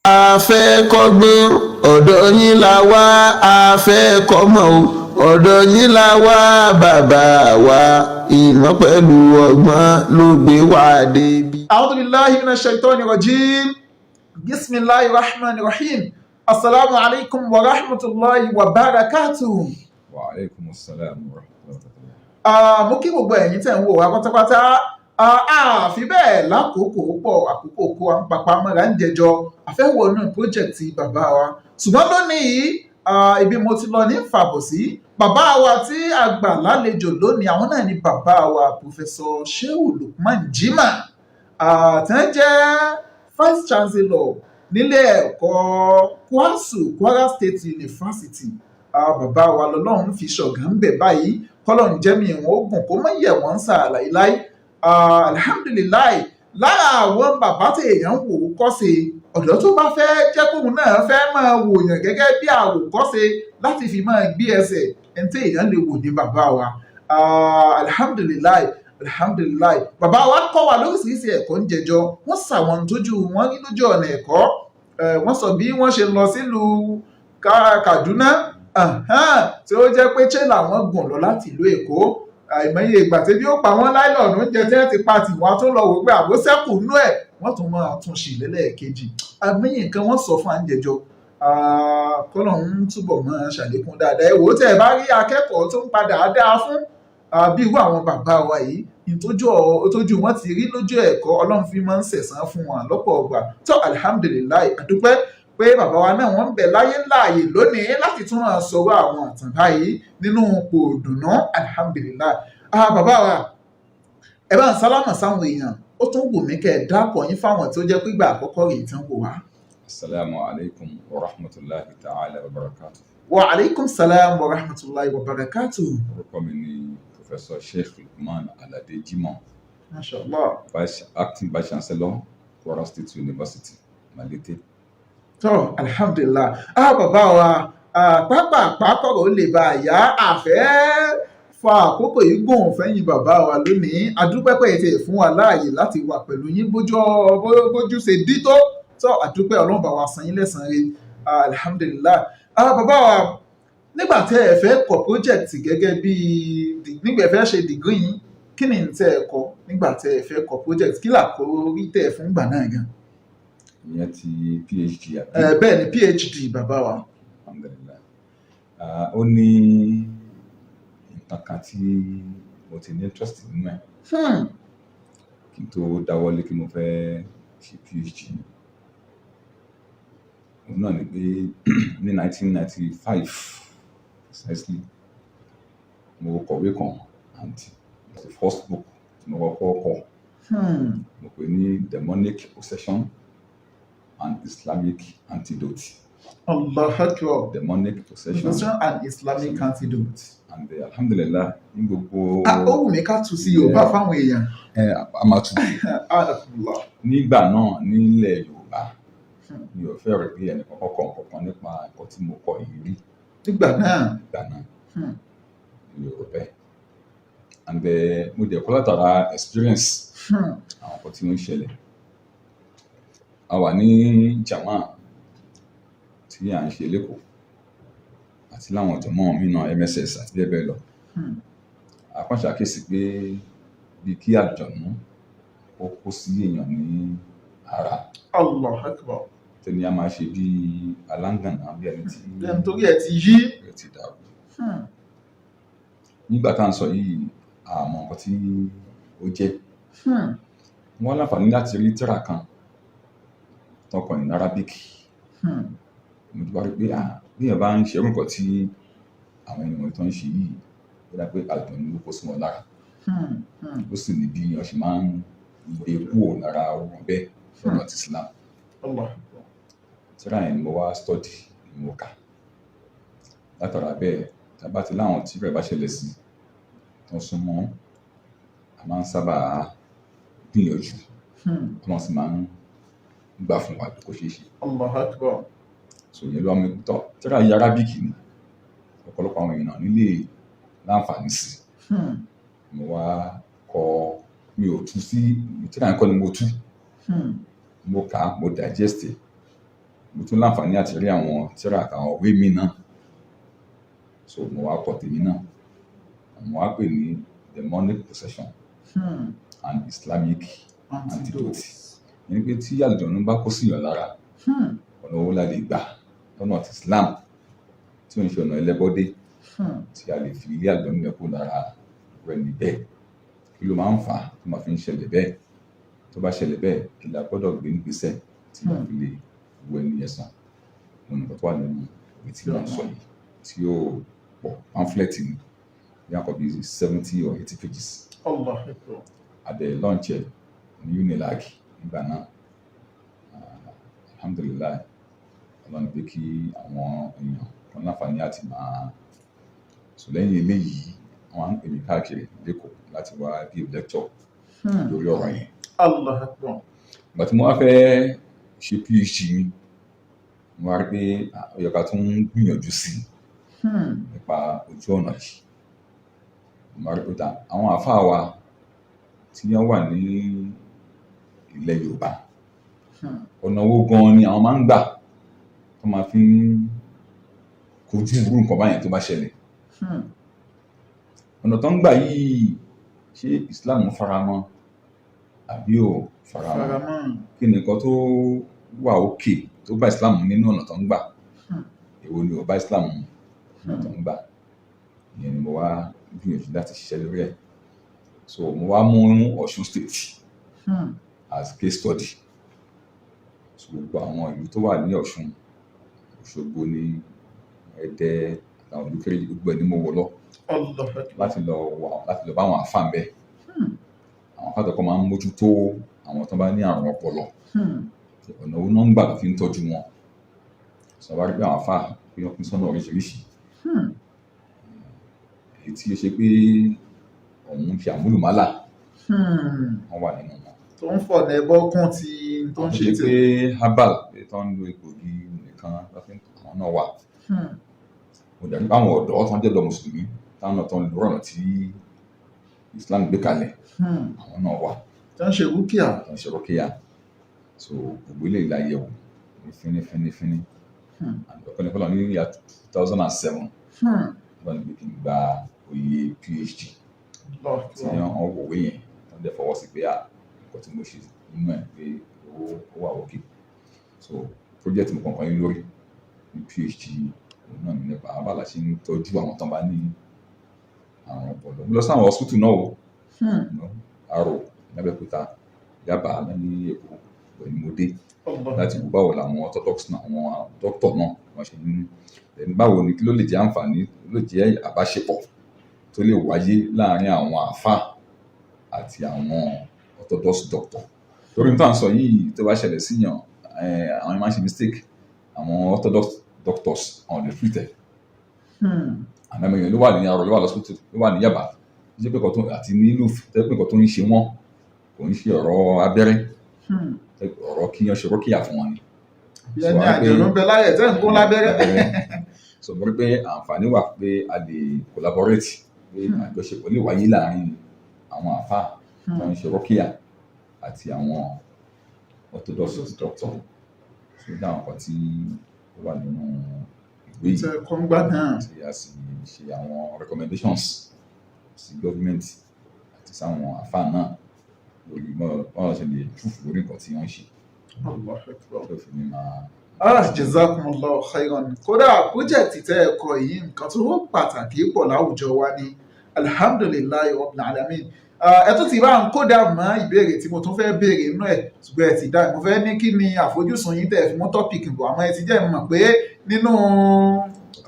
A fẹ́ kọ́gbọ́n, ọ̀dọ̀ yín la wá. A fẹ́ kọ́mọ o, ọ̀dọ̀ yín la wá, bàbá wa. Ìmọ̀ pẹ̀lú ọgbọ́n ló gbé wá débi. أعوذ بالله من الشيطان الرجيم. بسم الله الرحمن الرحيم. السلام عليكم ورحمة الله وبركاته. Wa alaikum assalam wa rahmatullahi wa barakatuh. Ah, mo kí gbogbo ẹ̀yin tẹ̀ ń wò wá pátápátá. Àfi bẹ́ẹ̀ lákòókò pọ̀, àkókò kó à ń papá mọ́ra ń jẹjọ àfẹ́wọ̀nù project bàbá wa. Ṣùgbọ́n lónìí, ibi mo ti lọ ní fàbọ̀ sí bàbá wa tí a gbà lálejò lónìí, àwọn náà ni bàbá wa, Professor Shehu Lukman Jimoh, tí wọ́n jẹ́ Vice Chancellor nílé ẹ̀kọ́ KWASU, Kwara State University. Bàbá wa lọ́lọ́run fi ṣọ̀gá ń bẹ̀ báyìí, kọ́lọ́run jẹ́mi ìwọ̀n ogun kó má yẹ̀ wọ́n ń sà láíláí. Alhamdulillahi, lára àwọn bàbá tí èèyàn ń wò ó kọ́ṣe, ọ̀dọ́ tó bá fẹ́ jẹ́ kóun náà fẹ́ máa wòyàn gẹ́gẹ́ bí àwòkọ́ṣe láti fi máa gbé ẹsẹ̀, ẹni tí èèyàn lè wò ní bàbá wa. Alhamdulillahi, alhamdulillahi, bàbá wa kọ́ wa lóríṣiríṣi ẹ̀kọ́ ń jẹjọ. Wọ́n sàwọn tójú wọn rí lójú ọ̀nà ẹ̀kọ́. Wọ́n sọ bí wọ́n ṣe lọ sílùú Kaduna, tí ó jẹ́ pé ṣé làwọn gùn lọ láti ìlú Èkó. Àìmọye ìgbà tí bí ó pa wọ́n láìlọ́ọ̀nù oúnjẹ tí wọ́n ti pa tì wọ́n, tó lọ wò pé àbó sẹ́kù nú ẹ̀, wọ́n tún máa tún ṣì lẹ́lẹ́ẹ̀kejì. Àìmọye nǹkan wọ́n sọ fún àǹjẹjọ. Kọ́lọ̀ ń túbọ̀ máa ṣàlékún dáadáa. Ẹ wò ó, tẹ́ ẹ bá rí akẹ́kọ̀ọ́ tó ń padà dáa fún bí irú àwọn bàbá wa yìí, ìtójú wọn ti rí lójú ẹ̀kọ́, Ọlọ́run fi máa ń sẹ̀sán fún wọn lọ́pọ̀ ọgbà tó. Alihamudulilayi, àdúpẹ́ pé bàbá wa náà wọ́n ń bẹ láyé láàyè lónìí láti tún máa sọ̀rọ̀ àwọn àtàn báyìí nínú ipò ìdùnnú. Alihamudulilayi. Bàbá wa, ẹ bá ń sálámà sáwọn èèyàn. Ó tún wù mí kẹ́ ẹ dákọ̀ yín fáwọn tí ó jẹ́ pé ìgbà àkọ́kọ́ rèé tí ń wò wá. Assalamu alaikum wa rahmatullahi ta'ala wa barakatuh. Wa alaikum salam wa rahmatulahi wa barakatuh. Orúkọ mi ni Professor Sheikh Lukman Alade Jimoh, Masha Allah. Acting Vice Chancellor, Kwara State University, Malete. Tọ́, alhamdulilah. Bàbá wa, pápá àpákọ̀rọ̀ ó lè bá a yá, àfẹ́ fa àkókò yìí gùn fẹ́yìn bàbá wa lónìí. Adúpẹ́pẹ́ ètè fún wa láàyè láti wà pẹ̀lú yín bójú ṣe dí tó. Tọ́, àdúpẹ́. Ọlọ́run bá wa san yín lẹ́san rẹ̀. Alhamdulilah. Bàbá wa, nígbà tẹ́ ẹ fẹ́ kọ project gẹ́gẹ́ bí nígbà ẹ fẹ́ ṣe degree yín, kí ni tẹ́ ẹ kọ nígbà tẹ́ ẹ fẹ́ kọ project? Kí làkórí tẹ́ ẹ fún gbà náà gan? Ìyẹn ti PhD, àbí? Bẹ́ẹ̀ ni, PhD, bàbá wa. Alhamdulillah. Ó ní nǹkan kan tí mo ti ní interest nínú ẹ̀ kí n tó dáwọ́lé kí mo fẹ́ ṣe PhD. Òun náà ni pé ní 1995 precisely, mo kọ̀wé kan, and it's the first book tí mo kọ́kọ́ kọ. Mo pè ní Demonic Possession and Islamic Antidote. Allah Akbar. Demonic Possession Possession and Islamic Antidote. And alhamdulillah, ní gbogbo Ah, ó wù mí ká tú sí Yorùbá fáwọn èèyàn. Ẹ a máa tu. Alhamdulillah. Nígbà náà, nílẹ̀ Yorùbá, mi ò fẹ́ rẹ̀ pé ẹnìkan kọ́kọ́ nǹkan nípa ẹ̀kọ́ tí mo kọ yìí rí. Nígbà náà. Nígbà náà, mi ò rò bẹ́ẹ̀. And mo dẹ̀ kọ́ látara experience àwọn nǹkan tí ó ń ṣẹlẹ̀. A wà ní jama tí à ń ṣe lẹ́kọ̀ọ́ àti láwọn jama míì náà, MSS àti bẹ́ẹ̀ bẹ́ẹ̀ lọ. A kàn ṣàkíyèsí pé bí kí àlùjọ̀nú ó kó sí èèyàn ní ara, Allah Akbar. tẹ́ni a máa ṣe bí aláǹgànná, bí ẹni tí Ẹni torí ẹ ti yí. Ẹ ti dàrú. Nígbà tá à ń sọ yìí, àmọ́ nǹkan tí ó jẹ́. Wọ́n láǹfààní láti rí tírà kan tó kọ ní Arabic. Mo ti wá rí pé, ah, bí èèyàn bá ń ṣe irú nǹkan tí àwọn ènìyàn tó ń ṣe yìí, ó dá pé àlùjọ̀nú ló kó sí wọn lára. Ó sì ní bí wọ́n ṣe máa ń lè kúrò lára wọn bẹ́ẹ̀ lọ́nà ti Islam. Allah Akbar. Tírà yẹn ni mo wá study, ni mo kà. Látara bẹ́ẹ̀, tá a bá ti láwọn tí rẹ̀ bá ṣẹlẹ̀ sí tó ń súnmọ́, a máa ń sábà gbìyànjú. Ọlọ́run sì máa ń gbà fún wa pé kó ṣeé ṣe. Allah Akbar. So ìyẹn ló wá mú tọ́ tírà yìí, Arabic ni, ọ̀pọ̀lọpọ̀ àwọn èèyàn nílé láǹfààní sí. Mo wá kọ, mi ò tú sí tírà yẹn kọ́ ni mo tú. Mo kà á, mo digest ẹ̀. Mo tún láǹfààní àti rí àwọn tírà àtàwọn ìwé mi náà, so mo wá kọ tèmi náà. Mo wá pè ní Demonic Possession and Islamic Antidote. Ní pé tí àlùjọ̀nnú bá kó síyàn lára, ọ̀nà owó la lè gbà lọ́nà ti Islam tí ò ń ṣe ọ̀nà ẹlẹ́bọ́dé tí a lè fi ilé àlùjọ̀nnú yẹn kó lára rẹ̀ níbẹ̀? Kí ló máa ń fà á tó máa fi ń ṣẹlẹ̀ bẹ́ẹ̀? Tó bá ṣẹlẹ̀ bẹ́ẹ̀, kí la gbọ́dọ̀ gbé nígbésẹ̀ tí a fi lè wo ẹni yẹn sàn? Òun nìkan tó wà nínú ìwé tí wọ́n sọ yìí tí ó pọ̀, pamphlet ni, ní àkọ́ bíi 70 or 80 pages. Allah Akbar. A dẹ̀ launch ẹ̀ ní Unilag nígbà náà. Ah, alhamdulillahi, Ọlọ́run pé kí àwọn èèyàn kan láǹfààní àti máa sọ. Lẹ́yìn eléyìí, wọ́n á ń pè mí káàkiri lẹ́kọ̀ọ́ láti wá give lecture lórí ọ̀rọ̀ yẹn. Allah Akbar. Ìgbà tí mo wá fẹ́ ṣe PhD mi, mo wá rí pé ah, ó yẹ ká tún gbìyànjú sí i nípa ojú ọ̀nà yìí. Mo wá rí pé ta àwọn àáfàá wa tí wọ́n wà ní ilẹ̀ Yorùbá, ọ̀nà wo gan-an ni àwọn máa ń gbà tó máa fi ń kojú irú nǹkan báyẹn tó bá ṣẹlẹ̀? Ọ̀nà tó ń gbà yìí, ṣé Islam faramọ́ àbí ò faramọ́? Faramọ́. Kí ni nǹkan tó wà òkè tó bá Islam nínú ọ̀nà tó ń gbà? Èwo ni ò bá Islam mu ọ̀nà tó ń gbà? Ìyẹn ni mo wá gbìyànjú láti ṣiṣẹ́ lórí ẹ̀. So mo wá mú Ọ̀ṣun State as case study. So gbogbo àwọn ìlú tó wà ní Ọ̀ṣun, Òṣogbo ní, Ẹdẹ, àtàwọn ìlú kéréje, gbogbo ẹ̀ ni mo wọ̀ lọ Allah Akbar. láti lọ bá àwọn àfáà ń bẹ̀, àwọn àfáà tó kọ́ máa ń mójútó àwọn tó bá ní àrùn ọpọlọ. Ọ̀nà owó náà ń gbà tó fi ń tọ́jú wọn? Sọ wá rí pé àwọn àfáà pé wọ́n pín sọ́nà oríṣiríṣi. Èyí tí ó ṣe pé òun fi àmúlùmálà, wọ́n wà nínú wọn. Tó ń fọ̀nà ẹbọ kún ti tó ń àwọn tó ṣe ṣe tí. Pé herbal, pé tó ń lo egbògi nìkan tó fi ń, àwọn náà wà. Mo dẹ̀ rí pé àwọn ọ̀dọ́ tó ń jẹ́ lọ mùsùlùmí, táwọn náà tó ń lo ọ̀nà tí Islam gbé kalẹ̀, àwọn náà wà. Tó ń ṣe rúkìá. Tó ń ṣe rúkìá. So gbogbo eléyìí la yẹ̀wò ní fínífínífíní. Ọ̀pẹ́ ní fọlọ́ ní year 2007, wọ́n ní pé kí n gba oyè PhD Allah tí Akbar. wọ́n wòwe yẹn, wọ́n dẹ̀ fọwọ́ sí pé à nǹkan tí mo ṣe nínú ẹ̀ pé ó wà òkè. So project mo kọ̀ọ̀kan yín lórí ní PhD, òun náà ní nípa bá la ṣe ń tọ́jú àwọn tó bá ní àrùn ọpọlọ. Mo lọ sí àwọn hospital náà o, Arò l'Abẹ́òkúta, Yaba ní Èkó pẹ̀lú mo dé Allah láti wo báwo làwọn orthodox náà, àwọn doctor náà, wọ́n ṣe ń. Then báwo ni, kí ló lè jẹ́ àǹfààní, ló lè jẹ́ àbáṣepọ̀ tó lè wáyé láàárín àwọn àáfàá àti àwọn orthodox doctor? Torí nítorí à ń sọ yìí, tó bá ṣẹlẹ̀ síyàn, àwọn yẹn máa ń ṣe mistake. Àwọn orthodox doctors, àwọn lè treat ẹ̀. Àwọn ẹ̀mọ èèyàn ló wà ní Arọ, ló wà lọ́sítù, ló wà ní Yaba, tó jẹ́ pé nǹkan tó àti nílùú tó jẹ́ pé nǹkan tó ń ṣe wọ́n kò ń ṣe ọ̀rọ̀ abẹ́rẹ́, ọ̀rọ̀ kí wọ́n ṣe rọ́kìyà fún wọn ni. Bí ẹni àjẹ̀nú ń bẹ láyẹ̀ tẹ́ ń gún lábẹ́rẹ́. So mo rí pé àǹfààní wà pé a lè collaborate, pé àjọṣepọ̀ lè wáyé láàárín àwọn àfáà tó ń ṣe rọ́kìyà àti àwọn orthodox doctor. So ní àwọn kan tí ó wà nínú ìwé yìí Tẹ kọ́ngbà náà. tí a sì ṣe àwọn recommendations sí government àti sáwọn àfáà náà lórí bọ́n ṣe lè proof lórí nǹkan tí wọ́n ń ṣe Allah Akbar. tó fi ní máa. Ah, jazakumullahu khairan. Kódà project tẹ́ ẹ kọ yìí, nǹkan tó pàtàkì pọ̀ láwùjọ wa ni. Alhamdulillahi rabbil alamin. Ah, ẹ tún ti bá ń kódà mọ́ ìbéèrè tí mo tún fẹ́ béèrè nínú ẹ̀, ṣùgbọ́n ẹ ti dá. Mo fẹ́ ní kí ni àfojúsùn yín tẹ́ ẹ fi mú topic bọ̀, àmọ́ ẹ ti jẹ́ mọ̀ pé nínú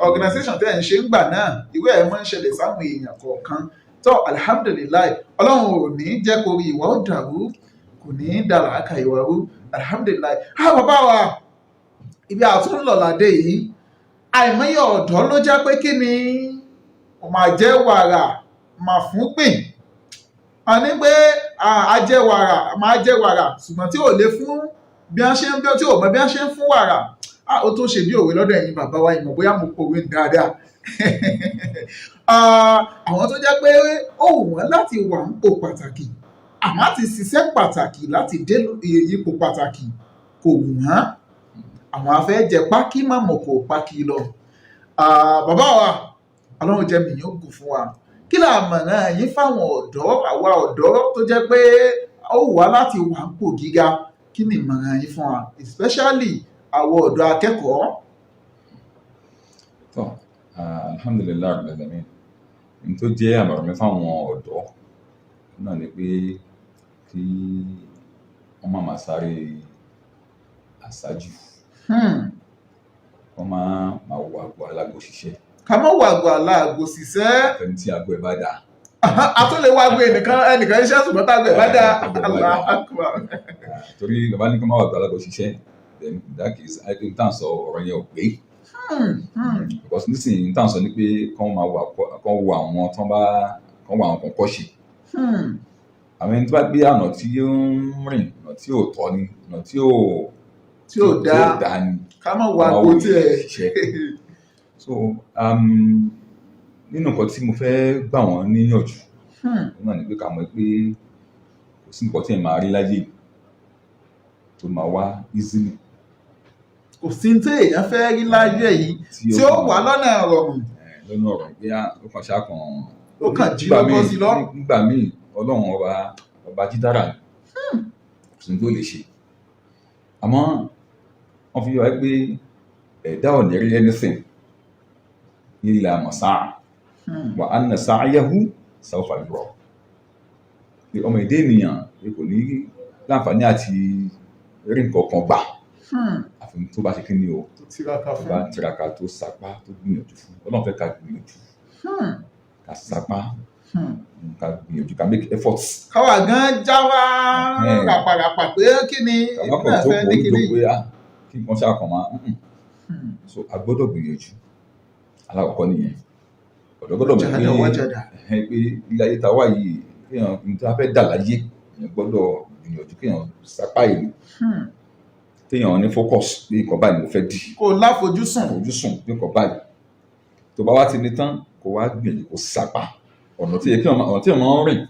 organisation tẹ́ ẹ ń ṣe ń gbà náà, ìwé ẹ̀ máa ń ṣẹlẹ̀ sáwọn èèyàn kọ̀ọ̀kan tó. Alhamdulillahi, Ọlọ́run ò ní jẹ́ kó rí ìwà ó dàrú, kò ní í dàrá ká ìwà rú. Alhamdulillahi. Ah, bàbá wa, ibi àtúnlọ̀ládé yìí, àìmọye ọ̀dọ́ ló jẹ́ pé kí ni ó máa jẹ́ wàrà máa fún pìn a ní pé a jẹ́ wàrà máa jẹ́ wàrà, ṣùgbọ́n tí ò lè fún bí wọ́n ṣe ń bí, tí ò mọ bí wọ́n ṣe ń fún wàrà. Ó tó ṣe bí òwe lọ́dọ̀ ẹ̀yin bàbá wa, ìmọ̀ bóyá mo pòwe dáadáa. Àwọn tó jẹ́ pé ó wù wọ́n láti wà ń pò pàtàkì, àmọ́ àti ṣiṣẹ́ pàtàkì láti dé ipò pàtàkì kò wù wọ́n. Àwọn afẹ́ jẹ pákí má mọ̀ kó pákí lọ. Bàbá wa, Ọlọ́run jẹ́ mi yóò gùn fún wa. Kí là mọ̀ràn yín fáwọn ọ̀dọ́, àwa ọ̀dọ́ tó jẹ́ pé ó wù wá láti wà ń pò gíga? Kí ni ìmọ̀ràn yín fún wa, especially àwọn ọ̀dọ́ akẹ́kọ̀ọ́? Tọ́, alhamdulillahi rabbil alamin. N tó jẹ́ àmọ̀ràn mi fáwọn ọ̀dọ́ náà ni pé kí wọ́n má máa sáré àsájù, wọ́n má máa wo àgọ́ alágo ṣiṣẹ́. Ká má wo àgọ́ aláàgọ́ ṣiṣẹ́. Àfẹni tí àgọ́ ẹ̀ bá dáa. A tún lè wá àgọ́ ẹnìkan ẹnìkan iṣẹ́, ṣùgbọ́n tágọ́ ẹ̀ bá dáa. Allahu akbar. Torí bàbá ní kí wọ́n má wo àgọ́ alágo ṣiṣẹ́, then in that case, I think tá à ń sọ ọ̀rọ̀ yẹn ò pé, because nísìnyí tá à ń sọ ni pé kán máa wo kán wo àwọn tán bá kán wo àwọn kan kọ́ ṣe. Àwọn ẹni tó bá gbé ọ̀nà tí ó ń rìn, ọ̀nà tí ò tọ́ ni, ọ̀nà tí ò tí ò dáa, dáa ni, ká má wo àgọ́ tiẹ̀. Ṣiṣẹ́. So nínú nǹkan tí mo fẹ́ gbà wọ́n níyànjú náà ni pé ká mọ̀ pé kò sí nǹkan tí ẹ̀ máa rí láyé tó máa wá easily. Kò sí tí èèyàn fẹ́ rí láyé yìí tí ó wà lọ́nà rọrùn. Lọ́nà ọ̀rọ̀ pé ó kàn ṣáà kàn. Ó kàn jí ló bọ́ sí lọ. Nígbà míì, Ọlọ́run ọba, ọba jídára ni, kò sí ní tó lè ṣe. Àmọ́ wọ́n fi yọ ẹ́ pé ẹ̀dá ò ní rí anything illa masa'a wa anna sa'yahu sawfa yura, pé ọmọ èdè ènìyàn pé kò ní láǹfààní àti rí nǹkan kan gbà àfi tó bá ṣe kí ni o, tó tiraka tó fún. Bá tiraka, tó sapá, tó gbìyànjú fún. Ọlọ́run fẹ́ ká gbìyànjú, ká sapá, ká gbìyànjú, ká make efforts. Káwa gan já wá ràpàràpà pé kí ni ká èmi má kàn náà fẹ́ jókòó ní kíní. jókòó pé ah, kí nǹkan ṣáà kàn máa. So a gbọ́dọ̀ gbìyànjú. Alákọ̀ọ́kọ́ nìyẹn, ọ̀dọ́ gbọ́dọ̀ mọ̀ pé Jàdà wájàdà. Ẹ̀hẹ́n, pé ilé ayé ta wá yìí, kéèyàn ní tí a fẹ́ dà láyé, èèyàn gbọ́dọ̀ gbìyànjú, kéèyàn sapá ìlú, kéèyàn ní focus pé nǹkan báyìí mo fẹ́ dì. Kó o láfojúsùn. Àfojúsùn pé nǹkan báyìí tó bá wá ti ní tán, kó wá gbìyànjú, kó sapá ọ̀nà tí yẹ kí ọ̀nà tí èèyàn máa ń rìn,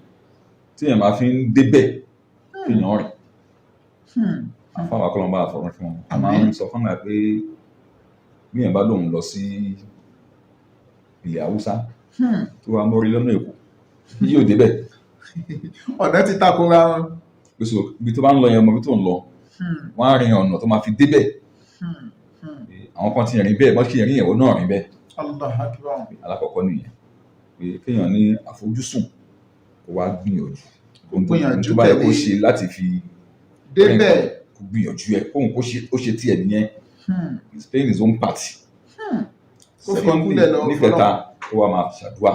tí èèyàn máa fi ń débẹ̀, kéèyàn rìn. Àfáwọn akọ́lọ́mọba àfọ̀rọ̀ fún wọn, a máa ń sọ fún wa pé bí èèyàn bá lóun lọ sí ilẹ̀ Haúsá, tó wá mórí lọ́nà Èkó, yóò débẹ̀. Ọ̀nà ti takora wọn. Pé so ibi tó bá ń lọ yẹn, ọmọ ibi tó ń lọ, wọ́n á rin ọ̀nà tó máa fi débẹ̀. Àwọn kan ti rìn bẹ́ẹ̀, bọ́n ṣe rìn ìyẹ̀wò náà rìn bẹ́ẹ̀. Allah akbar. Alákọ̀ọ́kọ́ nìyẹn, pé kéèyàn ní àfojúsùn, kó wá gbìyànjú ohun tó Gbìyànjú tó bá yẹ kó tẹ̀lé. ṣe láti fi Débẹ̀. Kó gbìyànjú ẹ, kóhun kó ṣe, ó ṣe tiẹ̀ nìyẹn. He's playing his own part. Kó fi Secondly, kúlẹ̀ lọ. níkẹta, kó wá máa ṣàdúrà.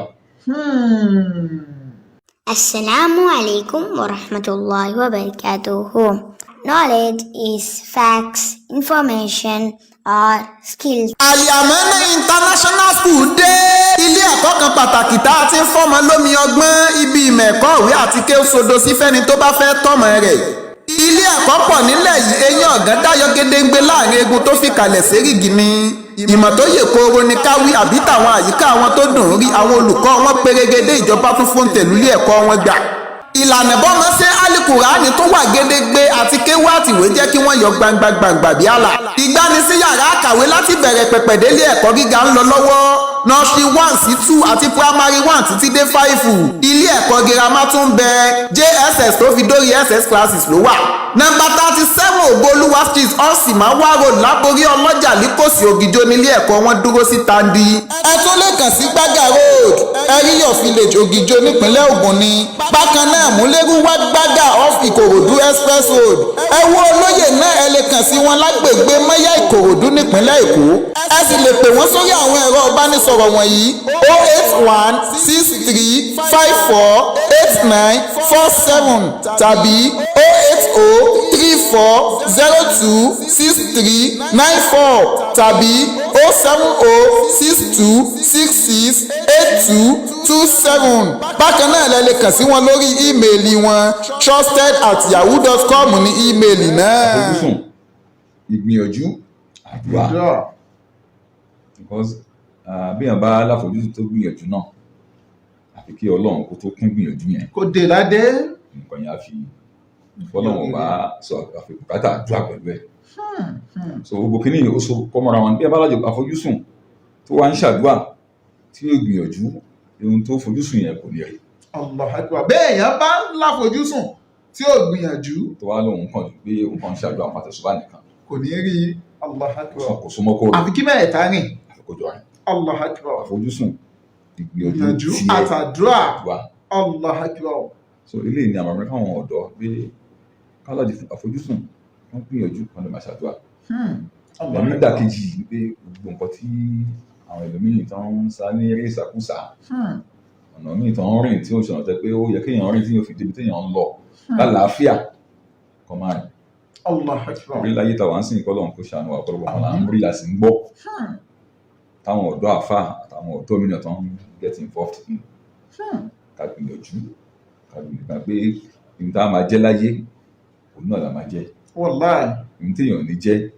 Assalamu alaikum wa rahmatullahi wa barakatuhu. Knowledge is facts, information, or skills. Àlìàmọ́nà International School dé. Ilé ẹ̀kọ́ kan pàtàkì tá a ti ń fọ́mọ lómi ọgbọ́n, ibi ìmọ̀ ẹ̀kọ́ ìwé àti kéwú sodo sí fẹ́ni tó bá fẹ́ tọ́mọ rẹ̀. Ilé ẹ̀kọ́ pọ̀ nílẹ̀ yìí, eyín ọ̀gán dáyọ gédéǹgbé láàrin egun tó fi kalẹ̀ sérìgì ni. Ìmọ̀ tó yè kooro ni káwí àbí tàwọn àyíká àwọn tó dùn ún rí, àwọn olùkọ́ wọn pérégedé, ìjọba tún fún tẹ̀lúlé ẹ̀kọ́ wọn gbà. Ìlànà bọ́mọ ṣe alukurani tó wà gédégbé àti kéwú àtìwé jẹ́ kí wọ́n yọ gbangba gbangba bí àlà. Ìgbanisí yàrá àkàwé láti bẹ̀rẹ̀ pẹ̀pẹ̀ délé ẹ̀kọ́ gíga ń lọ lọ́wọ́, nursery 1 sí 2 àti primary 1 títí dé 5. Ilé ẹ̀kọ́ girama tún bẹ, JSS tó fi dórí SS classes ló wà. Nọ́mbà 37 Ògbólúwà Street, Ọ̀sìnmáwá Road, Láborí Ọlọ́jà, Líkòsí, Ògìjó nílé ẹ̀kọ́ wọn dúró sí Tandi. Ẹ tún lè kàn sí Gbága Road, Ẹ̀ríyọ̀ Village, Ògìjó, nípínlẹ̀ Ògùn ni. Bákan náà, Múlẹ́rú wá Gbága, off Ìkòròdú Express Road. Ẹ wo olóyè náà, ẹ lè kàn sí wọn lágbègbè Mọ́yá, Ìkòròdú, nípínlẹ̀ Èkó. Ẹ sì lè pè wọ́n sórí àwọn ẹ̀rọ ìbánisọ̀rọ̀ wọ̀nyí: 08163548947 tàbí 08034026394 tàbí 07062668227. Bákan náà, lẹ lè kàn sí wọn lórí email wọn, trusted@yahoo.com ní email náà. Àfojúsùn, ìgbìyànjú, àdúrà. Àdúrà. Because bí èèyàn bá láfojúsùn tó gbìyànjú náà, àfi kí Ọlọ́run kó tó kún gbìyànjú yẹn, Kó dé ládé. nǹkan yẹn á fi Ọlọ́run bá sọ àfi bùkátà àdúrà pẹ̀lú ẹ̀. So gbogbo kìíní yìí ó so kọ́ mọ́ra wọn. Bí ẹ bá lájọ àfojúsùn tó wá ń ṣàdúrà tí yóò gbìyànjú, ohun tó fojúsùn yẹn kò ní rí. Allah akbar. Bẹ́ẹ̀ èèyàn bá ń láfojúsùn tí ò gbìyànjú, tó wá lóun kàn pé òun kàn ń ṣàdúrà àwọn àtẹ̀sùbá nìkan, kò ní rí. Allah akbar. Kò súnmọ́ kó rí. Àfi kí mẹ́ẹ̀ta rìn. Àfikójọ rẹ̀. Allah akbar. Àfojúsùn, ìgbìyànjú, gbìyànjú tiẹ̀, àtàdúrà. Àdúrà. Allah akbar. So eléyìí ni àmọ̀ràn fáwọn ọ̀dọ́ pé kálọ̀dì àfojúsùn, wọ́n gbìyànjú, wọ́n lè máa ṣàdúrà. Allah lẹ́yìn akbar. ìdàkejì ni pé gbogbo nǹkan tí àwọn ẹlòmíì tó ń sá ní eré ìsàkúsà, ọ̀nà míì tó ń rìn tí ó ṣọ̀nà tẹ́ pé ó yẹ kéèyàn rìn tí yóò fi débi téèyàn ń lọ lálàáfíà kọ́ máa rìn. Allah akbar. Orí láyé táwa ń sìn kọ́ lọ́run kó ṣàánú wa. Ọ̀pọ̀lọpọ̀ kan là ń rí, là sì ń gbọ́ táwọn ọ̀dọ́ àfà àtàwọn ọ̀dọ́ mìíràn tó ń get involved in. Ká gbìyànjú, ká gbìyànjú ká pé ní tá a máa jẹ́ láyé, òun náà la máa jẹ́. Wallahi. Ní téèyàn ò ní jẹ́,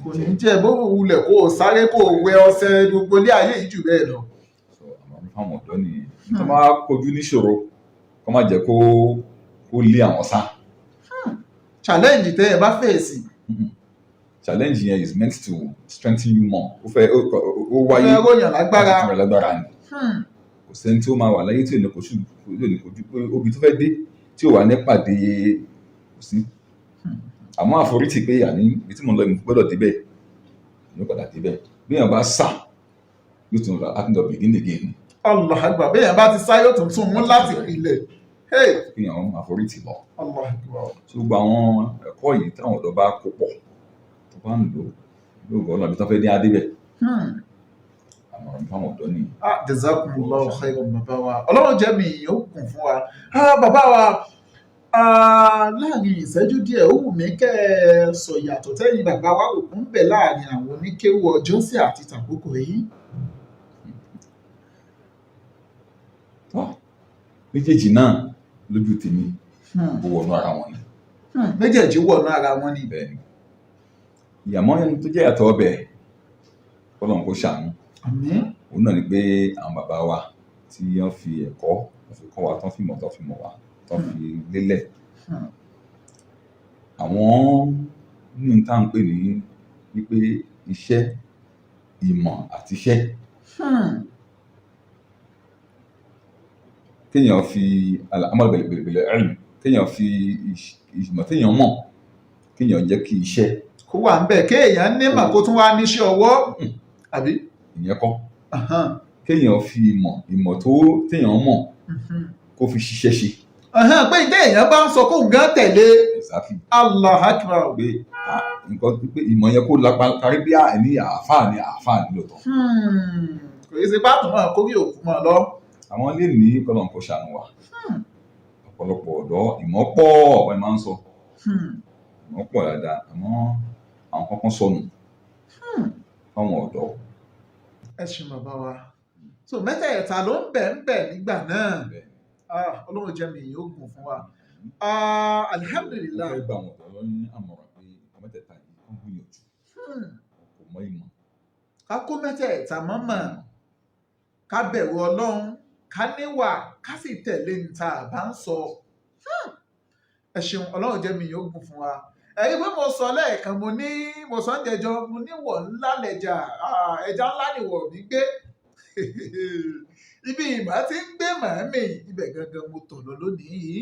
Kò ní jẹ́ bó wulẹ̀ kó o sáré, kó o wẹ ọṣẹ gbogbo ilé ayé yìí jù bẹ́ẹ̀ lọ. So àmọ̀ràn fáwọn ọ̀dọ́ nìyẹn. Tó máa kojú níṣòro, kó má jẹ́ kó lé àwọn sá. Challenge tẹ́ ẹ bá fèsì, Challenge yẹn is meant to strengthen you more. Ó fẹ́ ó wáyé fẹ́ ròyìn lágbára. Láti fún ẹ lágbára ni. Kò sẹ́ni tí ó máa wà láyé tí ò ní kojú, tí ò ní kojú pé obì tó fẹ́ dé tí ò wà ní pàdé, kò sí. Àmọ́ àforítì pé àní ibi tí mo ń lọ, mo gbọ́dọ̀ débẹ̀, yóò padà débẹ̀. Bí èèyàn bá sá, yóò tún lọ láti lọ begin again. Allah akbar. Bẹ́ẹ̀ yẹn bá ti sá, yóò tún tún mú láti ilẹ̀. Hey! Kí èèyàn àforítì lọ. Allah akbar. So gbogbo àwọn ẹ̀kọ́ yìí, táwọn ọ̀dọ́ bá kó pọ̀, tó bá ń lò yóò gbọ́ ọ̀nà ibi tó fẹ́ dé adébẹ̀. Àmọ̀ràn fáwọn ọ̀dọ́ nìyí. Ah, jazakumullahu khairan, bàbá wa. Ọlọ́run jẹ́ mi ó kún fún wa. Ah, bàbá wa, ah, láàrin ìṣẹ́jú díẹ̀, ó wù mí kẹ́ ẹ sọ ìyàtọ̀ tẹ́yìn bàbá wa rò kún bẹ̀ láàrin àwọn oníkéwú ọjọ́sí àti tàkókò yìí. Tọ́ méjèèjì náà, lójú tèmi, ó wọnú ara wọn ni. Méjèèjì wọnú ara wọn ni. Bẹ́ẹ̀ ni. Ìyàmọ́ ẹni tó jẹ́ ìyàtọ̀ ọbẹ̀, kọ́lọ́n kó ṣàánú. Àmín. Òun náà ni pé àwọn bàbá wa tí wọ́n fi ẹ̀kọ́ wọ́n fi kọ́ wa, tán fi mọ̀, tán fi mọ̀ wá, tán fi lélẹ̀, àwọn ní tá à ń pè ní wípé iṣẹ́, ìmọ̀ àti iṣẹ́, kéèyàn fi amal bil ilm, kéèyàn fi ìmọ̀ téèyàn mọ̀, kéèyàn jẹ́ kí iṣẹ́ Kó wà ń bẹ̀, kéèyàn nímọ̀ kó tún wá níṣẹ́ ọwọ́, àbí? Ìyẹn kọ́. Ahan. Kéèyàn fi ìmọ̀ tó téèyàn mọ̀ kó fi ṣiṣẹ́ ṣe. Ahan, pé ìdé èèyàn bá ń sọ kóun gan tẹ̀lé. Exactly. Allah akbar. Pé ah, nǹkan pé ìmọ̀ yẹn kó lápá kárí bí ní àáfàá ní àáfàá ní lóòótọ́. Kò yẹ ṣe bá tún máa kórè òkú mọ́ lọ. Àwọn lè ní kọ́lọ́n kó ṣàánú wa. Ọ̀pọ̀lọpọ̀ ọ̀dọ́, ìmọ̀ pọ̀, wọ́n máa ń sọ ìmọ̀ pọ̀ dáadáa, àmọ́ àwọn kankan sọnù fáwọn ọ̀dọ́. Ẹ ṣeun, bàbá wa. So mẹ́tẹ̀ẹ̀ta ló ń bẹ̀ nígbà náà. Bẹ́ẹ̀. Ah, Ọlọ́run jẹ́ mi yóò gùn fún wa. Ah, Mo alhamdulillah. fẹ́ gba àwọn ọ̀dọ́ ní àmọ̀ràn pé nǹkan mẹ́tẹ̀ẹ̀ta yìí, kán gbìyànjú kò mọ ìmọ̀. Ká kó mẹ́tẹ̀ẹ̀ta mọ́mọ́, ká bẹ̀rù Ọlọ́run, ká níwà, ká sì tẹ̀lé ní ta bá ń sọ. Ẹ ṣeun, Ọlọ́run jẹ́ mi yóò gùn fún wa. Ẹ̀rí pé mo sọ lẹ́ẹ̀kan, mo ní mo sọ ń jẹjọ, mo ní wọ̀ ńlá lẹ̀jà. Ah, ẹja ńlá ni wọ̀ mí gbé ibi ìmọ̀ tí ń gbé màámi ibẹ̀ gangan mo tọ̀ lọ lónìí yìí.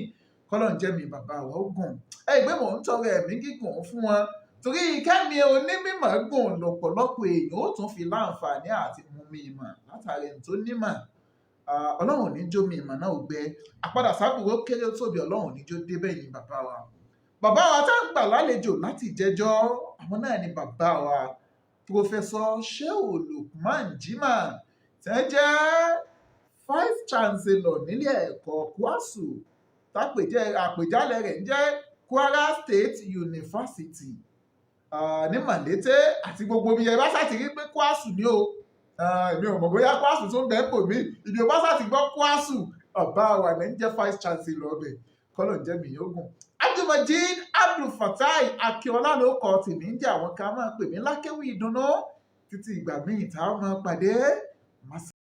Kọ́lọ́n jẹ́ mi bàbá wa ó gùn. Ẹ gbé, mò ń tọrọ ẹ̀mí gígùn fún wọn, torí kẹ́mi onímọ̀ gùn lọ́pọ̀lọpọ̀ èèyàn ó tún fi láǹfààní àti mú mi ìmọ̀ látàrí ẹni tó nímọ̀. Ah, Ọlọ́run ò ní jó mi ìmọ̀ náà ò gbẹ àpadà sábúrò kéré ó tóbi, Ọlọ́run ò ní jó débẹ̀ yìí. Bàbá wa, bàbá wa tá ń gbà lálejò láti jẹjọ́, àwọn náà ni bàbá wa Professor Shehu Lukman Jimoh, tẹ́ jẹ́ Vice Chancellor nílé ẹ̀kọ́ KWASU, tápèjẹ́ àpèjálẹ̀ rẹ̀ ń jẹ́ Kwara State University, ah, ní Mọ̀lété àti gbogbo ibi ẹ bá ṣáà ti rí pé KWASU ni o. Ah, èmi ò mọ̀ bóyá KWASU tó ń bẹ́ẹ̀ pò mí. Ibi ò bá ṣáà ti gbọ́ KWASU, ọba wa ní ń jẹ́ Vice Chancellor ọbẹ̀. Kọ́lọ̀ ń jẹ́ mi yógùn. Abdulmajid Abdulfatai Akínọlá ló kọ tèmi ń jẹ́, àwọn kan máa pè mí lákéwì ìdùnnú. Títí ìgbà míì tá a máa pàdé.